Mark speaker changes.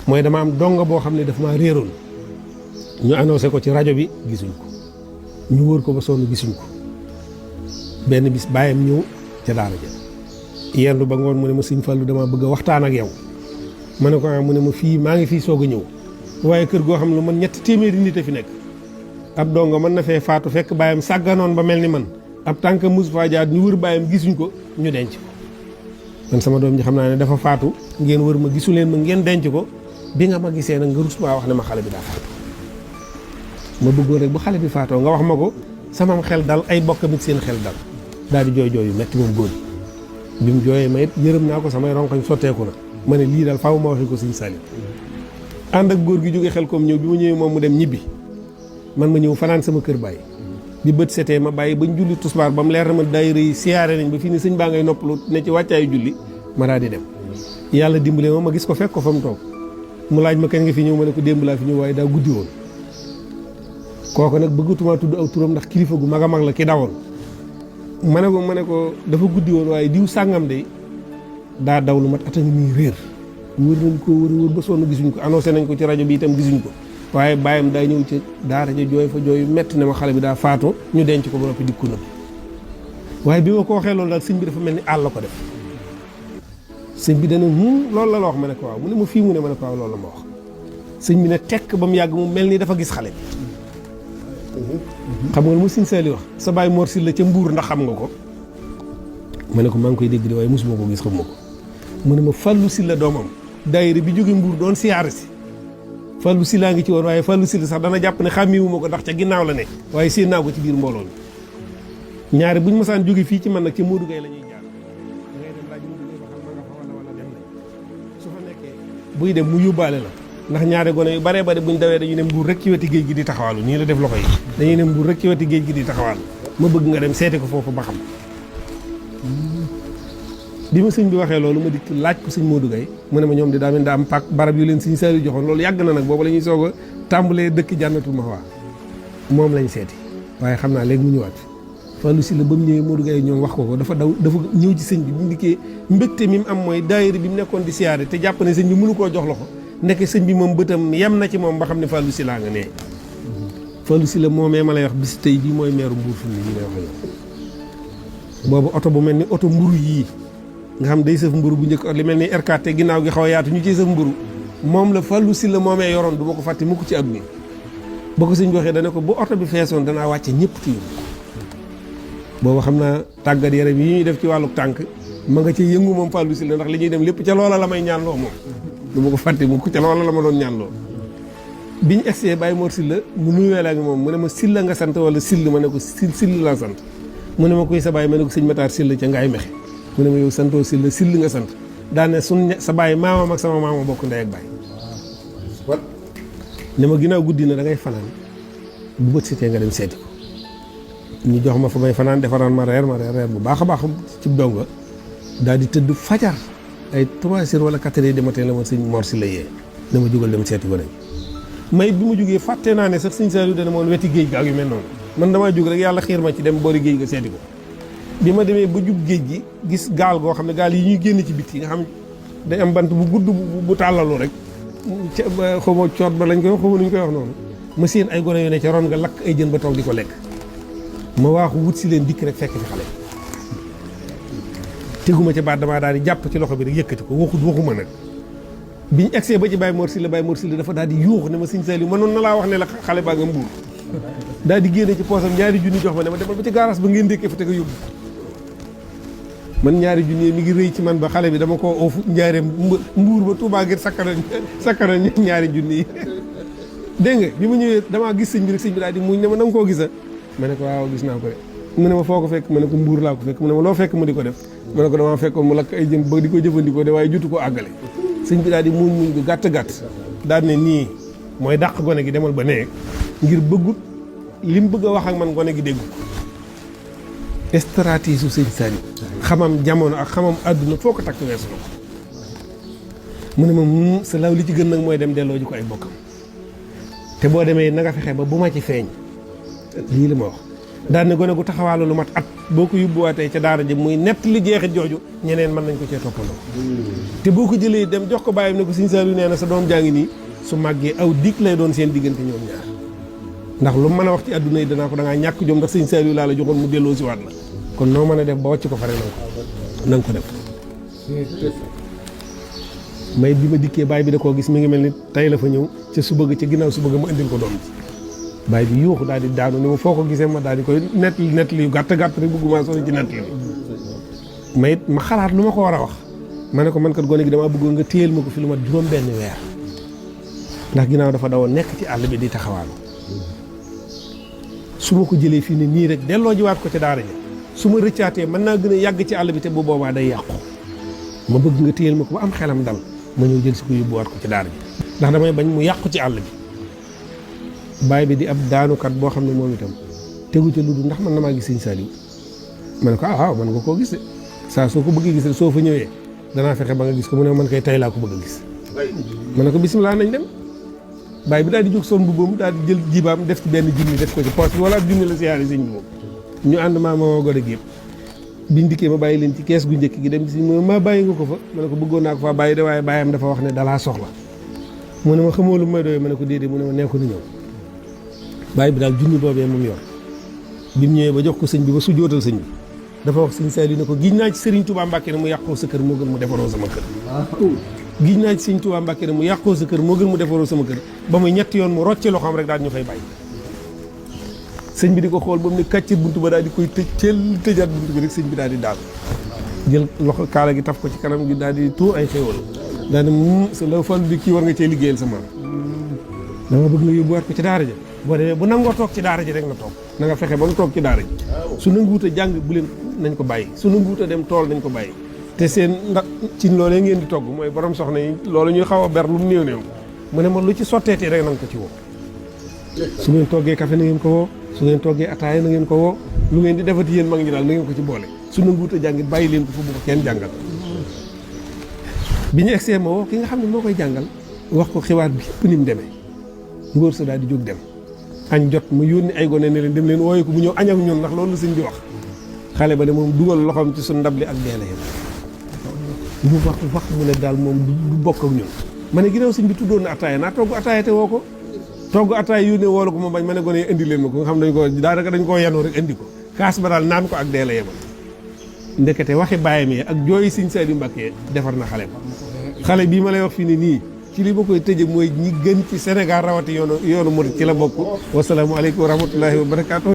Speaker 1: mooy dama am donga boo xam ne daf maa réeroon ñu annoncé ko ci rajo bi gisuñ ko ñu wër ko ba sonn gisuñ ko benn bis bàyyam ñëw ca daara ja yendu ba ngoon mu ne ma sëñ Fallu dama bëgg a waxtaan ak yow ma ne ko mu ne ma fii maa ngi fii soog a ñëw waaye kër goo xam ne man 300 nit a fi nekk ab donga mën na fee faatu fekk bàyyam sàgganoon ba mel ni man ab tànk mus faa jaar ñu wër bàyyam gisuñ ko ñu denc ko man sama doom ji xam naa ne dafa faatu ngeen wër ma gisu leen ma ngeen denc ko bi nga ma gisee nag nga rus maa wax ne ma xale bi daa faatu ma bëggoon rek bu xale bi faatoo nga wax ma ko sama xel dal ay bokkam it seen xel dal daal di jooy jooy yu metti moom góor bi mu jooyee ma it yërëm naa ko samay ronkoñ sotteeku na ma ne lii daal faaw ma waxee ko sëñ Saliou ànd ak góor gi jóge xel comme ñëw bi ma ñëwee moom mu dem ñibbi man ma ñëw fanaan sama kër bàyyi bi bët setee ma bàyyi bañ julli tusbaar ba mu leer na ma daayira yi siyaare nañ ba fii ni sëñ baa ngay noppalu ne ci wàccaayu julli ma daal di dem yàlla dimbale ma gis ko fekk ko fa mu toog mu laaj ma kañ nga fi ñëw ma ne ko démb laa fi ñëw waaye daa guddi woon kooku nag bëggatumaa tudd aw turam ndax kilifa gu mag a mag la ki dawoon ma ne ko dafa guddi woon waaye diw sàngam de daa daw lu mat at a ngi nii réer wër nañ ko wër ba sonn gisuñ ko annoncé nañ ko ci rajo bi itam gisuñ ko waaye bàyyam daa ñëw ci daara ja jooy fa jooy metti ne ma xale bi daa faatu ñu denc ko ba noppi dikku na waaye bi ma ko waxee loolu daal sëñ bi dafa mel ni àll ko def sëñ bi dana loolu la wax ma ne ko waaw mu ne ma fii mu ne ma ne ko waaw loolu la ma wax sëñ bi ne tekk ba mu yàgg mu mel ni dafa gis xale bi xam nga lu mu sëñ Saliou wax sa baay Mor Sylla ca Mbuur ndax xam nga ko ma ne ko maa ngi koy dégg de waaye mosuma ko gis xam ma ko mu ne ma Fallou Sylla doomam daayira bi jóge Mbuur doon siyaare si Fallou Sylla ngi ci woon waaye Fallou Sylla sax dana jàpp ne xàmmiwuma ko ndax ca ginnaaw la ne waaye séen naa ko ci biir mbooloo mi ñaari buñ mosaan jóge fii ci man nag ci Modou Gueye la ñuy jaar da ngay dem laaj Modou Gueye ba xam ma nga fa wala dem nañ su fa nekkee buy dem mu yóbbaale la ndax ñaari gone yu baree bari buñ dawee dañu ne Mbuur rek ci weti géej gi di taxawaalu nii la def loxo yi dañuy ne Mbuur rek ci weti géej gi di taxawaalu ma bëgg nga dem seeti ko foofu ba xam bi ma sëñ bi waxee loolu ma dikk laaj ko sëñ Modou Gueye mu ne ma ñoom di daa mel daa am pak barab yu leen sëñ Saliou joxoon loolu yàgg na nag boobu la ñuy soog a tàmbalee dëkk Jannatul Mahwa moom lañ seeti waaye xam naa léegi mu ñëwaat Fallou Sylla ba mu ñëwee Modou Gueye ñoom wax ko dafa ñëw ci sëñ bi bi mu dikkee mbégte mi mu am mooy daayira bi mu nekkoon di siyaare te jàpp ne sëñ bi mënu koo jox loxo nekk sëñ bi moom bëtam yem na ci moom ba xam ne Fallou Sylla nga nee Fallou Sylla moomee ma lay wax bis tey bii mooy meeru Mbuur fi mu ne may wax yow boobu oto bu mel ni oto mburu yii nga xam day sëf mburu bu njëkk li mel ni R4 te ginnaaw gi xaw a yaatu ñu ciy sëf mburu moom la Fallou Sylla moomee yoroon du ma ko fàtte mukk ci àdduna ba ko sëñ bi waxee dana ko bu oto bi feesoon danaa wàcce ñëpp ci boobu xam naa tàggat yaram yi ñuy def ci wàllu tànk ma nga ci yëngu moom Fallou Sylla ndax li ñuy dem lépp ca loola la may ñaanloo moom du ma ko fàtte mukk ca loola la ma doon ñaanloo biñu egsee Baye Mor Sylla mu nuyoo ak moom mu ne ma Sylla nga sant wala Syll ma ne ko Syll laa sant mu ne ma kuy sa baay ma ne ko sëñ Matar Sylla ca Ngaay Mexe mu ne ma yow santoo Sylla Syll nga sant daane sun sa baay maamam ak sama maama bokk ndey ak baay ne ma ginnaaw guddi na da ngay fanaan bu bët setee nga dem seeti ko ñu jox ma fa may fanaan defaraan ma reer bu baax a baax ci donga daal di tëdd fajar ay 3 heures wala 4 heures du matin la ma sëñ Mor Sylla yee ne ma jógal dem seeti ko rek may bi ma jógee fàtte naa ne sax sëñ Saliou dana moon weti géej ga ak yu mel noonu man damaa jóg rek yàlla xiir ma ci dem boori géej ga seeti ko bi ma demee ba jub géej gi gis gaal goo xam ne gaal yi ñuy génn ci biti nga xam day am bant bu gudd bu tàllalu rek xaw ma coot ba lañ koy wax xaw ma nuñ koy wax noonu ma seen ay gone yu ne ca ron nga lakk ay jën ba toog di ko lekk ma waaxu wut si leen dikk rek fekk fi xale teguma ca baat damaa daal di jàpp ci loxo bi rek yëkkati ko waxuma nag biñu egsee ba ci Baye Mor Sylla dafa daal di yuux ne ma sëñ Saliou mënoon na laa wax ne la xale baa nga Mbuur daal di génne ci poosam ñaari junni jox ma ne ma demal ba ci gaaraas ba ngeen dékkee fa te nga yóbbu man ñaari junni mi ngi rëy ci man ba xale bi dama ko oofu njaareem Mbuur ba Touba ngir sakkana ñaari junni yi dégg nga bi ma ñëwee damaa gis sëñ bi rek sëñ bi daal di muñ ne ma na nga koo gisa ma ne ko waaw gis naa ko de mu ne ma foo ko fekk ma ne ko Mbuur laa ko fekk mu ne ma loo fekk mu di ko def ma ne ko damaa fekkoon mu lakk ay jën ba di ko jëfandikoo de waaye jutu ko àggale sëñ bi daal di muñ bu gàtt daal ne nii mooy dàq gone gi demal ba nee ngir bëggut li mu bëgg a wax ak man gone gi déggu ko stratégie su sëñ Saliou xamam jamono ak xamam àdduna foo ko takk weesu na ko mu ne ma sa law li ci gën nag mooy dem delloo ji ko ay bokkam te boo demee na nga fexe ba bu ma ci feeñ lii la ma wax daan na gone gu taxawaalu lu mat at boo ko yóbbuwaatee ca daara ji muy nett li jeexit jooju ñeneen mën nañ ko cee toppandoo te boo ko jëlee dem jox ko bàyyam ne ko Sëñ Saaliw nee na sa doom jaa ngi nii su màggee aw dig lay doon seen diggante ñoom ñaar ndax lu mën a wax ci àdduna yi danaa ko da ngaa ñàkk jom ndax Sëñ Saaliw laa la joxoon mu delloo si waat la kon noo mën a def ba wàcc ko fare na nga ko def may bi ma dikkee baay bi da koo gis mi ngi mel ni tey la fa ñëw ca su bëgg ca ginnaaw su bëgg mu indil ko doom ji baay bi yuuxu daal di daanu ni ma foo ko gisee ma daal di koy nett li yu gàtt rek bëgguma sori ci nett li ma xalaat lu ma ko war a wax ma ne ko man kat gone gi damaa bëggoon nga téyel ma ko fi lu mat juróom benn weer ndax ginnaaw dafa dawoon nekk ci àll bi di taxawaalu su ma ko jëlee fii ne nii rek delloo jiwaat ko ca daara ji su ma rëccaatee mën naa gën a yàgg ci àll bi te bu boobaa day yàqu ma bëgg nga téyel ma ko ba am xelam dal ma ñëw jël si ko yóbbuwaat ko ci daara ji ndax damay bañ mu yàqu ci àll bi baay bi di ab daanukat boo xam ne moom itam tegu ca lu dul ndax man na maa gis Sëñ Saaliw ma ne ko waaw man nga koo gis de saa soo ko bëggee gis rek soo fa ñëwee danaa fexe ba nga gis ko mu ne man kay tey laa ko bëgg a gis ma ne ko bisimilah nañ dem baay bi daal di jóg son mbubbam daal di jël jibaam def ci benn junni def ko ci poche bi wala ab junni la siyaare sëñ bi moom ñu ànd maa gone gi yëpp biñ dikkee ma bàyyi leen ci kees gu njëkk gi dem si ma bàyyi nga ko fa ma ne ko bëggoon naa ko faa bàyyi de waaye bàyyam dafa wax ne dalaa soxla mu ne ma xamoo lu may doyee ma ne ko déedéet mu ne ma nee ko ni ñëw bàyyi bi daal junni boobee moom yor bi mu ñëwee ba jox ko sëñ bi ba su jootal sëñ bi dafa wax Sëñ Saaliw ne ko giñ naa ci Sëriñ Tuubaa Mbàkke ne mu yàqoo sa kër moo gën mu defaroo sama kër giñ naa ci Sëriñ Tuubaa Mbàkke ne mu yàqoo sa kër moo gën mu defaroo sama kër ba muy ñetti yoon mu rocce loxoom rek daal ñu fay bàyyi sëñ bi di ko xool ba mu ne kàccir buntu ba daal di koy tëjaat buntu bi rek sëñ bi daal di daal jël loxo kaala gi taf ko ci kanam gi daal di tuur ay xéwal daal di sa la fal bi kii war nga cee liggéeyal sa maam dama bëgg nga yóbbuwaat ko ci daara ja boo demee bu nangoo toog ci daara ji rek na toog na nga fexe ba mu toog ci daara ji su nanguwut a jàng bu leen nañ ko bàyyi su nanguwut a dem tool nañ ko bàyyi te seen ndax ci loolee ngeen di togg mooy borom soxna yi loolu ñuy xaw a ber lu mu néew néew mu ne ma lu ci sotteetee rek na nga ko ci woo su ngeen toggee café na ngeen ko woo su ngeen toggee ataaya na ngeen ko woo lu ngeen di defati yéen mag ñi daal na ngeen ko ci boole su nanguwut a jàngit bàyyi leen ko fa bu ko kenn jàngal bi ñu egsee ma woo ki nga xam ne moo koy jàngal wax ko xibaar bi yëpp ni mu demee ngóor sa daal di jóg dem añ jot ma yónni ay gone ne leen dem leen wooye ko bu ñëw añ ak ñun ndax loolu la sëñ bi wax xale ba de moom dugal loxoom ci suñ ndab li ak deela yam mu wax mu ne daal moom du bokk ak ñun ma ne ginnaaw sëñ bi tuddoon na ataaya naa togg ataaya te woo ko togg ataaya yónnee woo la ko ma bañ ma ne gone indi leen ma ko nga xam dañ ko daanaka dañ koo yanoo rek indi ko kaas ba daal naan ko ak deela yemal ndekete waxi bàyyam yi ak jooyi Sëñ Saaliw Mbàkke defar na xale ba xale bii ma lay wax fii ne nii ci li ma koy tëje mooy ñi gën ci Sénégal rawati yoonu murit ci la bokk wasalaamu aleykum wa rahmatullahi wa barakaatu